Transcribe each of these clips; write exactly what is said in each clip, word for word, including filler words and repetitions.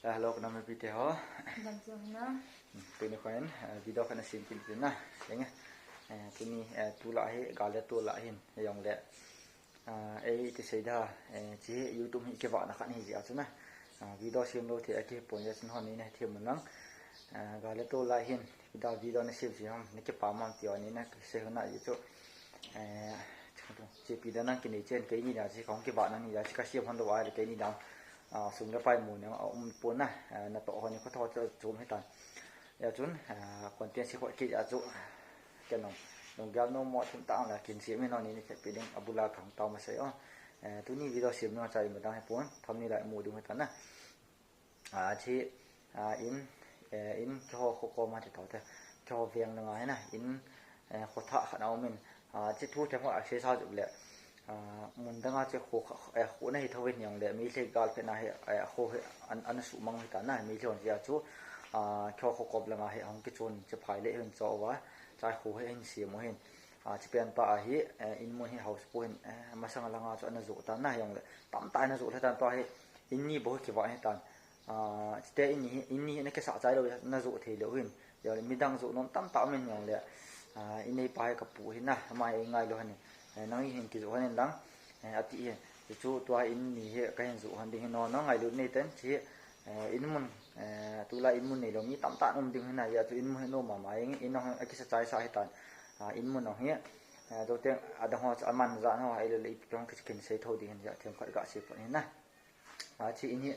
Hello, ka nam mipite ho. Tuni khan video khat na sem kit ding na. Tuni tulai hi gal le tol ahin, hijongle ei ti sei da, chi YouTube hi kivahna khat hi jeh a chu na, video sem lou thei a kipon jeh a chu hon nei na them un lang. Gal le tol ahin, video na sem ji ham, na kipa mam ti a nei na sei hon a jeh chu. Chepi da nang kinei chen, keini da chi kahung kivahna ni da chi kasem hon lou a le keini da sum le pai mu ne a um pon na, natoh hon ni kho tho chu chom hitan. Hijeh chun content se kho kit a chu, kei nong lunggel nom mo thim tang la kin sem hi nong ni ni khet pi ding, abula kahung tao masei o. Tuni video sem nung a chai ma dang hi pon, thumbnail a mu ding hitan na. Chi in, in keiho kho koma ti tau te, keiho veng langa hi na, in kho thah khat a um in, chi thu them kho a sei sa jup le, mun danga chi kho kho na hi thou in hijongle, Meitei gal phet na hi, kho hi ana suhmang hitan na, Meitei hon jeh a chu, keiho kho kom langa hi hung kichon chi phai le hin cho uva, chai kho hi hin sem u hin, chi pen pa ahi, in mun hi house po hin, masang langa chu ana joh tan na hijongle, tamtah ana joh le tan pa hi, in ni bou hi kivah hitan. Chute in ni hi, in ni hi na kisah chai lou, na joh thei lou hin. Hijongle midang joh nom tamtah um in hijongle, in neipa hi kapu hi na, ama hi ei ngailu hon in. Nang hin kijoh hon in lang, ati hi. Chu tua in ni hi kahin joh hon ding hi, nong nong ngailut nei ten, chi in mun, tulai in mun neilou mi tamtah um ding hi na, hijeh chu in mun hi nom mama jeng in, in nong hi akisa chai sa hitan. In mun nong hi, jouteng adang ho chu aman jan ho, ahile le ipi hung kichen sei thou ding hin, hijeh a themkhat ga sei pon hi na. Chi in hi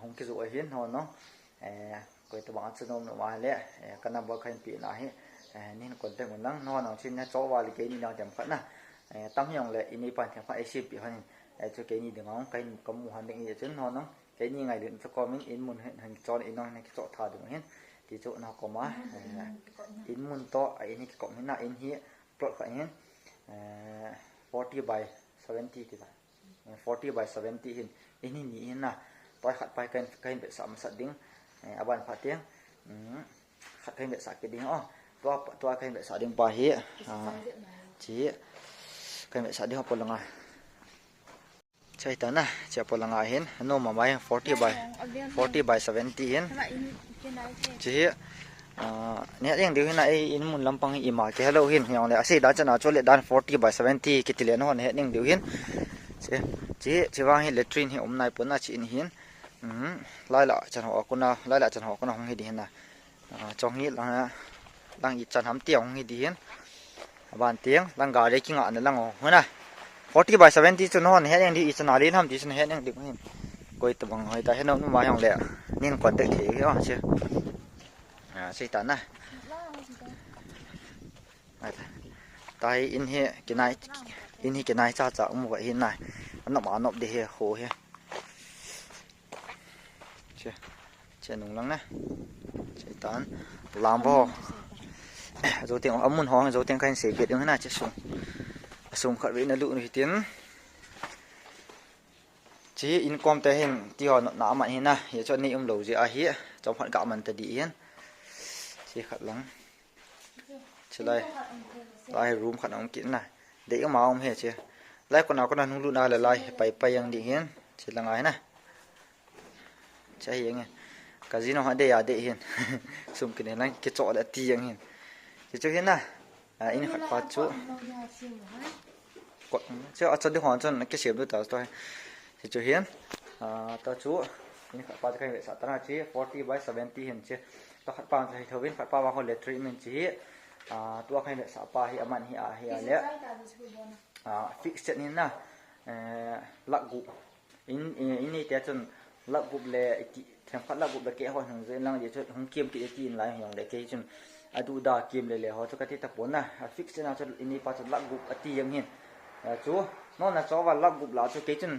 hung kijoh ahin, hon nong, koi tobang a chu nom nom a le, ka number kahin peh na hi, neihin contact un lang, hon nong, chi na cho uva le keini dang themkhat na, tam hijongle in neipan themkhat ei sempeh hon in, chu keini dinga hung kahin kamu hon ding hi chun, hon nong, keini ngailut na chu kom in, in mun hin hin chon in nong hin kichoh tha ding hin, ti chu na koma, in mun toh a in hi kikom hin na, in hi plot khat hin, forty by seventy ti ta. Forty by seventy hin, in hi ni hin na, tua khat pa hi kahin, kahin vetsah masat ding, aban phat teng, khat kahin vetsah kit ding o, tua, tua kahin vetsah ding pa hi, chi, kahin vetsah ding a polanga. Chai ta na, chi a polanga hin, nom mama hin, forty by, forty by seventy hin. Chi hi, nahet jeng diu hin na, ei in mun lampang hi ima kihe lou hin, hijongle asei dan chan a chu le dan forty by seventy kiti le nahon nahet jeng diu hin. Chi, chi, chi vang hi latrine hi um nai pon na, chi in hin. Lai la chan ho a kona, lai la chan ho a kona hung hi ding hin na. Chong hi lang, lang ichan ham ti hung hi ding hin. Aban teng, lang gari kingah na lang o, huna. Forty by seventy chu nahon nahet jeng diu, ichan a len ham ti chu nahet jeng diu hin. Koi tobang hoi ta, he nom nom a hijongle, neihin contact thei u hi o, chi. Sei ta na. Tahi in hi kinai, in hi kinai cha cha um uva hin na. Anop anop ding hi kho hi. Che, che nung lang na. Che tan. Lang bou. Jouteng amun ho, jouteng kahin sei peh ding hi na, che sung. Asung khat vei na lu nu hitin. Chi in kom te hin, ti ho na aman hi na, hijeh chu nei um lou jeh ahi, chomkhat ga man ta ding hin. Chi khat lang. Chi lai, lai room khat a um kit na. Dei um a um hi chi. Lai kona kona hung lut na le lai, pai pai jeng ding hin. Chi langa hi na. Chi hi jeng hin. Ka jin ho dei a dei hin. Sum kine lang kichoh le ti jeng hin. Chi chu hi na. In khat pa chu. Ko, chu a chu ding hon chun kisem lut ta to. Chi chu hin. Ta chu in khat pa chu kahin vetsah ta na chi forty by seventy hin chi. Tua khat pa chu hi thou vin, khat pa vang ho le treatment chi hi. Tua kahin vetsah pa hi aman hi a hi a le. Fix chen hin na. Lakh gup. In, in, in neite chun lakh gup le iti, themkhat lakh gup le keh ho hung jui lang jeh chu hung kem kit iti in lai hijongle kei chun adu da kem le le ho chu kati tapon na, a fix na chu in neipa chu lakh gup ati jeng hin. Chu, nona cho uva lakh gup la chu kei chun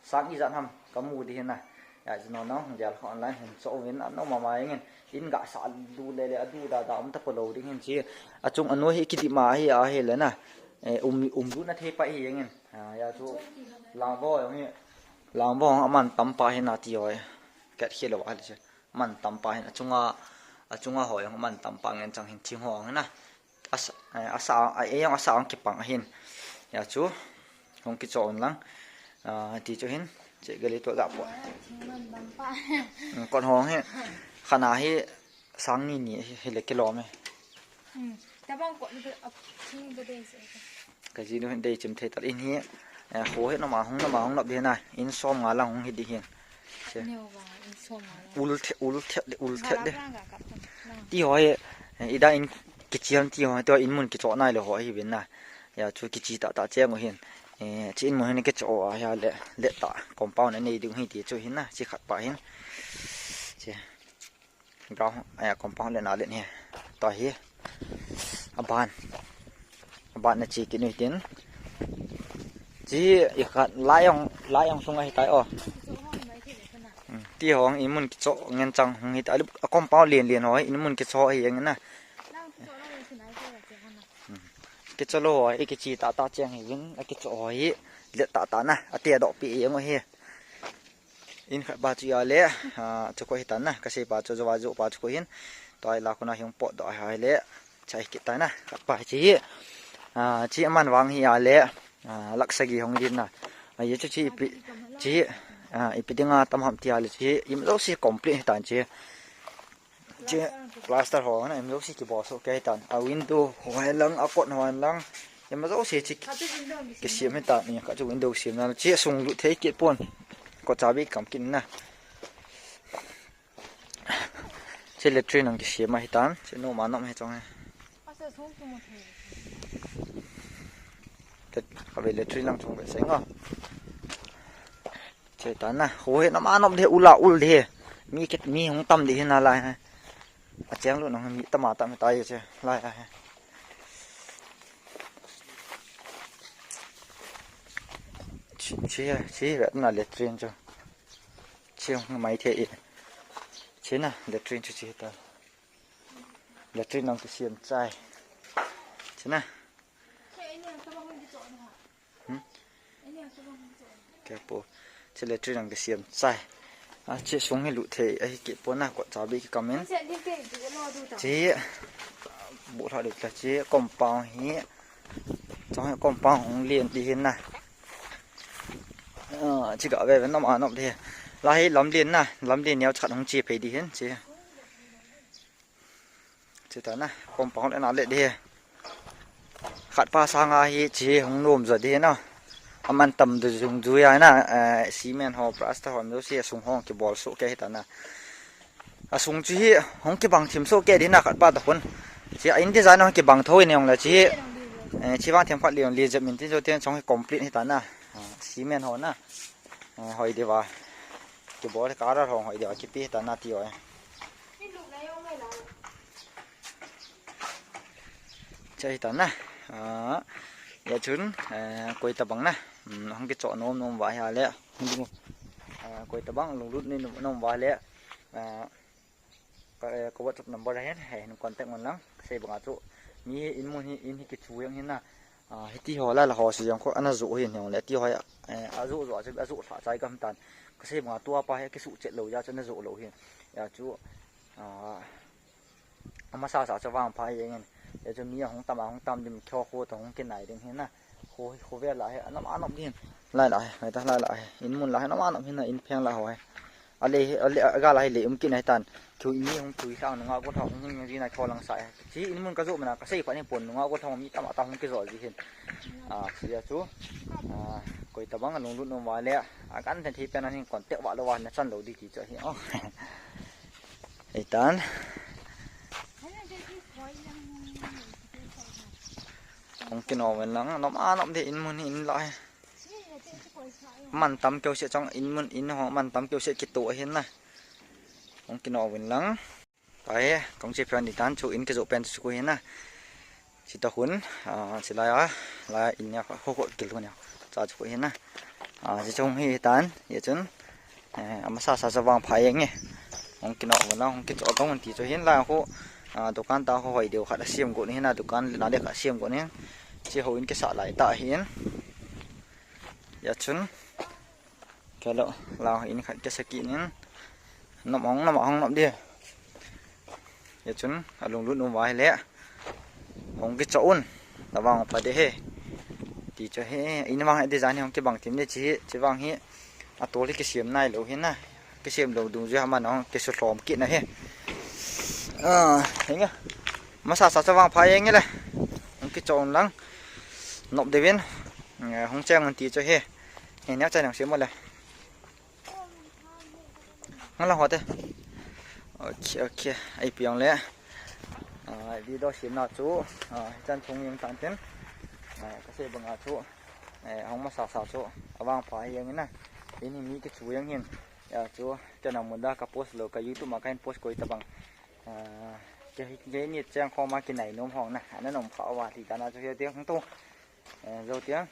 sang ijat ham kamu ding hin na. Chu nona hung jal kho online hin cho uvin anom mama jeng in, in ga sa du le le adu da da um tapou lou ding hin chi. Achung anoi hi kiti ma hi a hi le na. Um, um du na thei pa hi jeng in. Hijeh chu lang bou jong hi, lang bou jong aman tam pa hin ati hoi. Kat khel lou a le che. Aman tam pa hin achunga, achunga ho jong aman tam pa ngen chang hin thing ho hin na. Asa, asa, a, ei jong asa jong kipang ahin. Hijeh chu hung kicho un lang. Ti chu hin. Che gali to ga po. Thingman bang pa. Hmm, kon hong hi. Khana hi sang ni ni hi le kilom e. Hmm. Tabang ko ni a thing de de se. Ka ji nu hin dei chim thei tal in hi. Eh, ho hi nama hung nama hung nop de na. In som nga lang hung hi di hin. Che. Neo ba in som nga lang. Ul the ul the de ul the de. Ti ho hi. Eh, ida in kichiam ti ho to in mun kicho nai le ho hi bin na. Ya chu kichi ta ta cheng u hin. Eh, chi in mun hin kicho a ya le le ta compound nei ding hi ti chu hin na chi khat pa hin. Che. Ground, aya, compound le na le ni. To hi. Aban. Aban na chi kinu tin. Chi i khat layong, layong sunga hi tai o. Hmm, ti hong i mun kicho ngen chang hung hi tai. A compound lien lien ho, i mun kicho hi eng na. Hmm. Kicho lo ho, i kichi ta ta cheng hi vin, a kicho ho hi. Le ta ta na, a te do pi eng hi. In khat pa chu ya le, ah, chu ko hi tan na, ka sei pa chu, jo va jo pa chu ko hin. To ai la ko na hung pot do ai hai le, chai kit ta na, khat pa chi hi. Ah, chi aman vang hi ya le, ah, lakh sagi hung din na. A ye chu chi ipi, chi, ah, ipi dinga tam ham ti ya le chi, im lo si complete hi tan chi. Che plaster ho na, em lo si kibol so ke tan. A window ho hen lang, a kot ho hen lang. Em lo si chi kisiam hi tan, ni ka chu window siam na. Che sung lut thei kit pon. Kot chabi kam kin na. Che latrine ang kisiam hi tan. Che no ma nom hi chong he. Ka ve latrine lang chung ve sai nga. Che ta na, ho he nama nom de ula ul de. Mi ket mi hung tam de na lai. A cheng lu nang mi tama tam ta ye che lai. Chi, chi, chi ve na latrine chu. Chi hung mai the e. Chi na latrine chu chi ta. Latrine nang kisiam chai. Chi na. Hmm? Ke po. Che latrine ang kisiam chai. A che sung hi lu thei, a hi ke po na kot chabi ki kamen. Che bu tha lu tla che compound hi. Chong hi compound hung lien di hin na. A, chi ga ve ve nom a nom di. La hi lam lien na, lam lien neo chat hung chi phei di hin che. Che ta na, compound le na le de. Khat pa sanga hi chi hung nom jo de na. Aman tam du jung ju ya na, eh, cement ho, plaster ho, jo si sung hong kibol so ke hi ta na. A sung chu hi hong kibang thim so ke de na khat pa ta khun. Chi a in design hong kibang tho in yong la chi. Eh, chi bang thim khat le yong le jep min tin jo ten chong hi complete hi ta na. Ah, cement ho na. Eh, hoi de va. Kibol ka ra hong hoi de va kipi ta na ti oi. Chai ta na. Ah, ya chun, eh, koi ta bang na. Hmm, hong kicho nom nom va ya le. Hong ding. Ah, koi ta bang lunglut ni nom, nom va le. Ah, ka, eh, ka WhatsApp number hen, he hin contact ngon lang. Ka sei banga chu. Mi in mun hi, in hi kichu yang hin na. Ah, hiti ho la la ho si yang ko ana zu hin yong le. Ti ho ya, eh, a zu zu a chu, a zu thla chai gam tan. Ka sei banga tua pa he kisu chet lo ya chu na zu lo hin. Ya chu, ah, Ama sa sa chu vang pha yeng in. Ya chu mi a hung tam a hung tam dim kho kho to hung kinai ding hin na. Kho kho ve la he, anam anam din. Lai la he, ngai ta lai la he. In mun la he, anam anam hin na in pheng la ho he. A le he, a le, a ga la he le um kin he tan. Thu mi hung thu thang nunga ko thang hung ni na kho lang sa he. Chi in mun ka zo mana ka sei pa ni pon nunga ko thang mi tam a ta hung ki zo ji hin. A, chi ya chu. A, koi ta bang lunglut nom va le. A kan then thi pen an hin contact va lo va na chan lo di ti chu hi. Oh. Eitan. Hong kino ven lang, nom a nom de in mun in la he. Man tam keu se chong in mun in ho, man tam keu se kito hin na. Hong kino ven lang. Pai, kong che phan ni tan chu in ke zo pen chu ko hin na. Chi ta hun, a, chi lai a, lai in ya, ho ho kil hun ya. Cha chu ko hin na. A, chi chong hi tan, ye chun. Eh, ama sa sa sa vang pha yeng e. Hong kino mana, hong kicho tong ti chu hin la ho. A, dukan ta ho hoi deu khat a siam go ni hin na, dukan na le khat siam go ni. Chi ho in ke sa lai ta hin. Ya chun. Kelo, la in khat ke sa ki nin. Nom hong, nom hong, nom dia. Ya chun, a lunglut um vai le. Hong kicho un. La vang pha de he. Ti chu he, in vang he design hong kibang tim de chi, chi vang hi. Atol hi kisem nailou hi na. Kisem lou dungjuiya aman ahung kisulhom kit na hi. Ah, hinge. Masa sa chu vangpha hinge le. Hung kicho un lang. Nop deuvin. Eh, hung cheng un ti chu hi. Hi neo chai nang sem le. Hung lang hote. Okay, okay. Ai piang le. Ah, video semna chu. Ah, chan chung jeng tan tin. Ah, kasei banga chu. Eh, hung masa sa chu. Avangpha hinge na. Ini mi kichu jeng hin. Ya chu, chana munda ka post lou, ka YouTube ma kahin post koi tabang. Ah, ke, keini cheng khoma kinai nom hong na. Ana nom kha uva ti dan a chu hitia hung to. Eh, jou tia.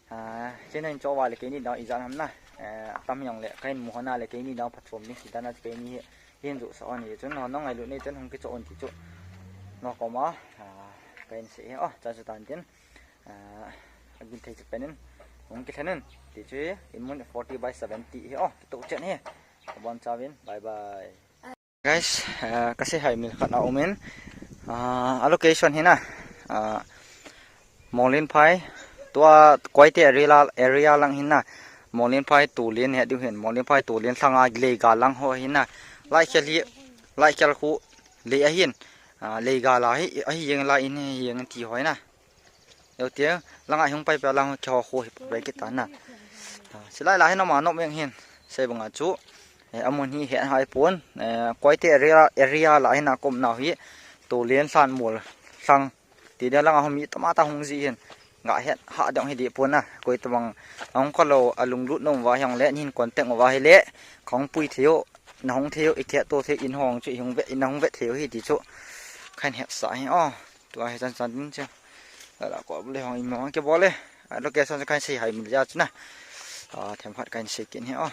Ah, chena in cho uva le keini dang ijat ham na. Eh, tam jong le kahin mu hon a le keini dang phachom ni ti dan a chu keini hi, hin ju sa hon hi chun hon nong ngailut ni chun hung kicho un ti chu. No koma, ah, kahin sei hi, oh, cha chu tan tin. Ah, agin thei chu penin. Hung kilhen in. Ti chu hi, in mun forty by seventy hi, oh, kito chen hi. Abon chauvin, bye bye. Guys, ah, kasei hai mil khat a um in. Ah, a location hi na. Ah, Monglenphai. Tua Koite area, area lang hi na. Monglenphai Tulen hi diu hin. Monglenphai Tulen lhanga Leiga lang ho hi na. Laikhel hi, Laikhel khu lei ahin. Ah, Leiga la hi, ahi jeng la in hi jeng ti ho hi na. Jou tia, langa hung pai pia lang kiho khu hi pai kit tan na. Ah, silai la hi noma nom jeng hin. Sei banga chu. Eh, amun hi het hai pon. Eh, Koite area, area la hi na kom nau hi. Tulen lhan mol lhang. Ti dia langa hung mi tama ta hung ji hin. Nga het ha dong hi di pon na. Koi tabang hung kalo alunglut nom uva hi hung le nin contact uva hi le. Khong pui thei u, na hung thei u, i kihet to thei in hong chu i hung vet, i na hung vet thei u hi ti chu. Kahin het sa hi, oh. Tua hi chan chan din chu. La la ko le hong i mo hong ke bol le. Ah, location chu kahin sei hai mil ja chu na. Ah, themkhat kahin sei kit hi, oh.